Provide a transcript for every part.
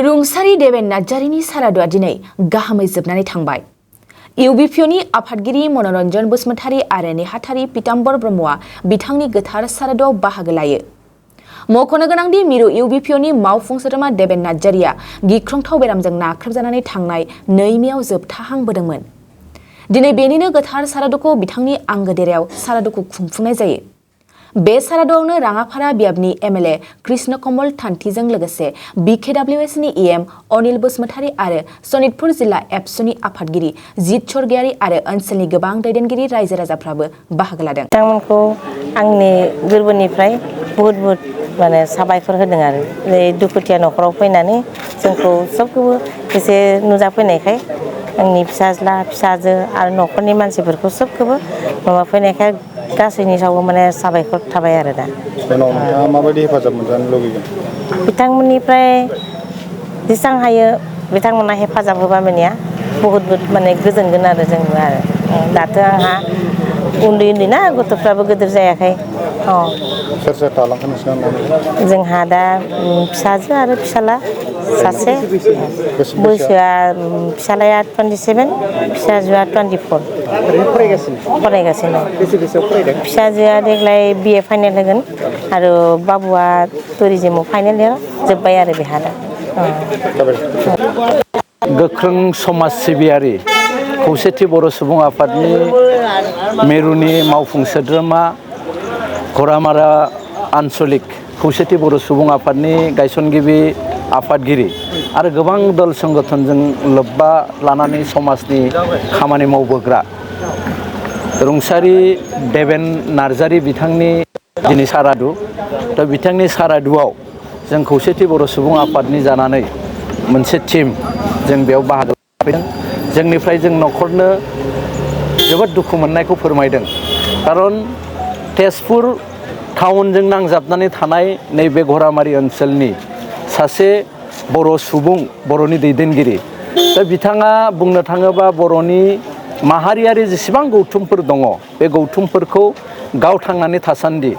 रुंसारि देबेन नार्जारिनि सारादुआ दिनै गाहामै जोबनानै थांबाय। इउबिपिअनि आफादगिरि मनरन बसुमतारी आरो नेहाथारि पीताम्बर ब्रह्मआ बिथांनि गोथार सारादुआव बाहागो लायो। मख'नो गोनांदि मिरु इउबिपिअनि मावफुं सोद्रोमा देबेन नार्जारिया गिख्रंथाव बेरामजों नाख्रेबजानानै थांनाय 2 मेआव जोबथाहांबोदोंमोन। दिनै बेनिनो गोथार सारादुखौ बिथांनि आंगो देरायाव सारादुखौ खुंफुंनाय जायो। बे सारादुआवनो राङाफारा बियाबनि एमएलए कृष्ण कमल थान्थिजों लोगोसे बिकेडब्लिउएसनि इएम अनिल बसुमतारी आरो सनितपुर जिल्ला एबसुनि आफादगिरि जित सरगियारि आरो ओनसोलनि गोबां दैदेनगिरि रायजो राजाफ्राबो बाहागो लादों। बिथांमोनखौ आंनि गोरबोनिफ्राय बहुत माने साबायखर होदों आरो दुखुथिया न'खराव फैनानै जोंखौ सबखौबो एसे नुजाफैनायखाय आंनि फिसाज्ला फिसाजो आरो न'खरनि मानसिफोरखौ सबखौबो माबा फैनायखाय गासैनि सायावबो माने साबायखर थाबाय आरो दा। नोंथाङा माबायदि हेफाजाब मोनजानो लुगैगोन? बिथांमोननिफ्राय जेसां हायो बिथांमोना हेफाजाब होबा मानिया बहुत माने गोजोनगोन आरो जोंबो आरो दाथ' आंहा उन्दै ना गथ'फ्राबो गिदिर जायाखै। सोर सोर थालांखो नोंसिना? जोंहा दा फिसाजो आरो फिसाला सासे, बैसोआ फिसालाया 27, फिसाजोआ 24 फरायगासिनो। फिसाजोआ देग्लाय BA फाइनाल होगोन आरो बाबुआ टुरिजिमाव फाइनाल इयार जोब्बाय आरो बेहा दा। गोख्रों समाज सिबियारि खौसेथि बर' सुबुं आफादनि मिरुनि मावफुं सोद्रोमा घरामारा आन्चलिक खौसेथि बर' सुबुं आफादनि गायसनगिरि आफादगिरि आरो गोबां दल संगठनजों लोब्बा लानानै समाजनि खामानि मावबोग्रा रुंसारि देबेन नार्जारि बिथांनि दिनै सारादु। दा बिथांनि सारादुआव जों खौसेथि बर' सुबुं आफादनि जानानै मोनसे टीम जों बेयाव बाहागो लाफैदों। जोंनिफ्राय जों न'खरनो जोबोद दुखु मोननायखौ फोरमायदों। खारन तेजपुर टाउनजों नांजाबनानै थानाय नैबे घरामारि ओनसोलनि सासे बर' सुबुं, बर'नि दैदेनगिरि। दा बिथाङा बुंनो थाङोबा बर'नि माहारियारि जेसेबां गौथुमफोर दङ बे गौथुमफोरखौ गाव थांनानै थासान्दि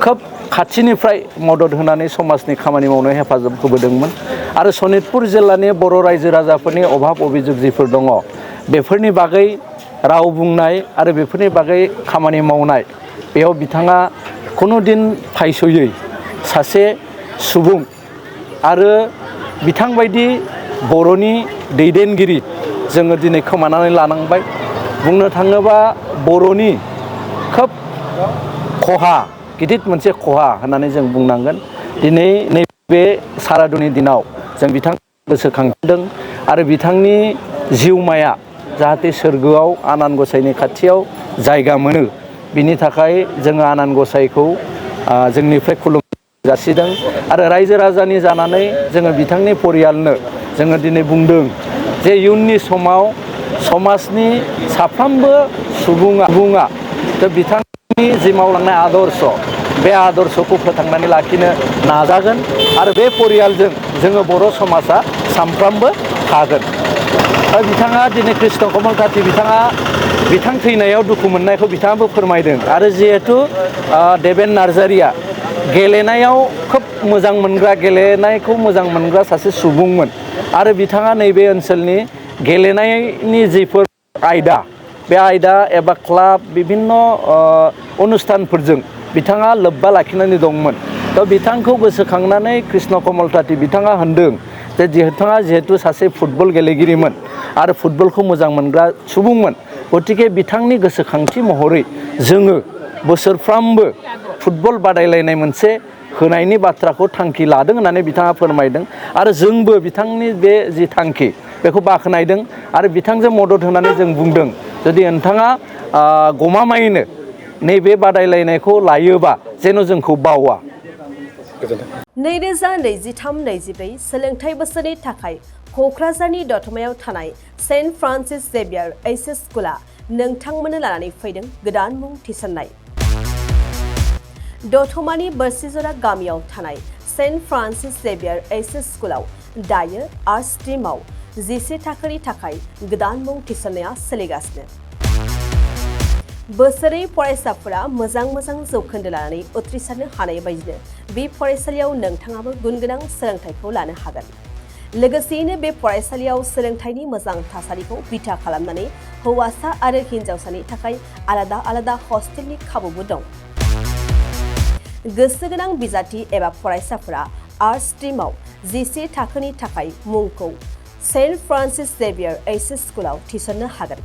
खोब खाथिनिफ्राय मदद होनानै समाजनि खामानि मावनो हेफाजाब होबोदोंमोन। आरो सनितपुर जिल्लानि बर' रायजो राजाफोरनि अभाब अभियोग जिफोर दङ बेफोरनि बागै राव बुंनाय आरो बेफोरनि बागै खामानि मावनाय बेयाव बिथाङा खुनु दिन फायस'यै सासे सुबुं आरो बिथांबायदि बर'नि दैदेनगिरि जोङो दिनै खोमानानै लानांबाय। बुंनो थाङोबा बर'नि खोब खहा, गिदिर मोनसे खहा होननानै जों बुंनांगोन। दिनै नैबे सारादुनि दिनाव जों बिथांखौ गोसोखांदों आरो बिथांनि जिउमाया जाहाथे सोरगोआव आनान गसाइनि खाथियाव जायगा मोनो बिनि थाखाय जोङो आनान गसाइखौ जोंनिफ्राय खुलुम जासिदों आरो रायजो राजानि जानानै जोङो बिथांनि परियालनो जोङो दिनै बुंदों जे इयुननि समाव समाजनि साफ्रोमबो सुबुङा बिथांनि जि मावलांनाय आदर्श बे आदर्शखौ फोथांनानै लाखिनो नाजागोन आरो बे परियालजों जोङो बर' समाजा सामफ्रामबो थागोन। बिथाङा दिनै कृष्ण कमल थान्थि बिथां थैनायाव दुखु मोननायखौ बिथाङाबो फोरमायदों आरो जिहेथु देबेन नार्जारिया गेलेनायाव खोब मोजां मोनग्रा, गेलेनायखौ मोजां मोनग्रा सासे सुबुंमोन आरो बिथाङा नैबे ओनसोलनि गेलेनायनि जिफोर आयदा बे आयदा एबा क्लाब बिभिन्न अनुस्थानफोरजों बिथाङा लोब्बा लाखिनानै दंमोन। थ' बिथांखौ गोसोखांनानै कृष्ण कमल थान्थि बिथाङा होनदों जे बिथाङा जिहेथु सासे फुटबल गेलेगिरिमोन आरो फुटबलखौ मोजां मोनग्रा सुबुंमोन, गतिके बिथांनि गोसोखांथि महरै जोङो बोसोरफ्रामबो फुटबल बादायलायनाय मोनसे होनायनि बाथ्राखौ थांखि लादों होननानै बिथाङा फोरमायदों आरो जोंबो बिथांनि बे जि थांखि बेखौ बाख्नायदों आरो बिथांजों मदद होनानै जों बुंदों जुदि नोंथाङा गमामायैनो नैबे बादायलायनायखौ लायोबा जेन' जोंखौ बावा। 2023-24 सोलोंथाइ बोसोरनि थाखाय क'क्राझारनि दतमायाव थानाय सेन्ट फ्रान्सिस जेभियार एचएस स्कुला नोंथांमोननो लानानै फैदों गोदान मुं थिसननाय। दतमानि बोरसिजरा गामियाव थानाय सेन्ट फ्रान्सिस जेभियार एचएस स्कुलाव दायो आर्ट्स स्ट्रिमाव 11 थाखोनि थाखाय गोदान मुं थिसननाया सोलिगासिनो। बोसोरै फरायसाफोरा मोजां जौखोन्दो लानानै उथ्रिसारनो हानाय बायदिनो बे फरायसालियाव नोंथाङाबो गुनगोनां सोलोंथाइखौ लानो हागोन। लोगोसेयैनो बे फरायसालियाव सोलोंथाइनि मोजां थासारिखौ बिथा खालामनानै हौवासा आरो हिन्जावसानि थाखाय आलादा आलादा हस्टेलनि खाबुबो दं। गोसो गोनां बिजाथि एबा फरायसाफोरा आर्ट्स स्ट्रिमाव जिसे थाखोनि थाखाय मुंखौ सेन्ट फ्रान्सिस जेभियार एचएस स्कुलाव थिसननो हागोन।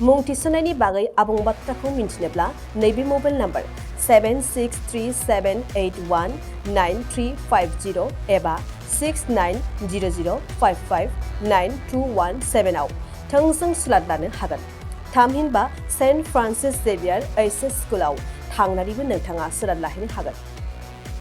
मुं थिसननायनि बागै आबुं बाथ्राखौ मिन्थिनोब्ला नैबे मबाइल नाम्बार 7637819350 एबा 6900559217 आव थोंजों सुलाद लानो हागोन। थामहिनबा सेन्ट फ्रान्सिस जेभियार एचएस स्कुलाव थांनानैबो नोंथाङा सुलाद लाहैनो हागोन।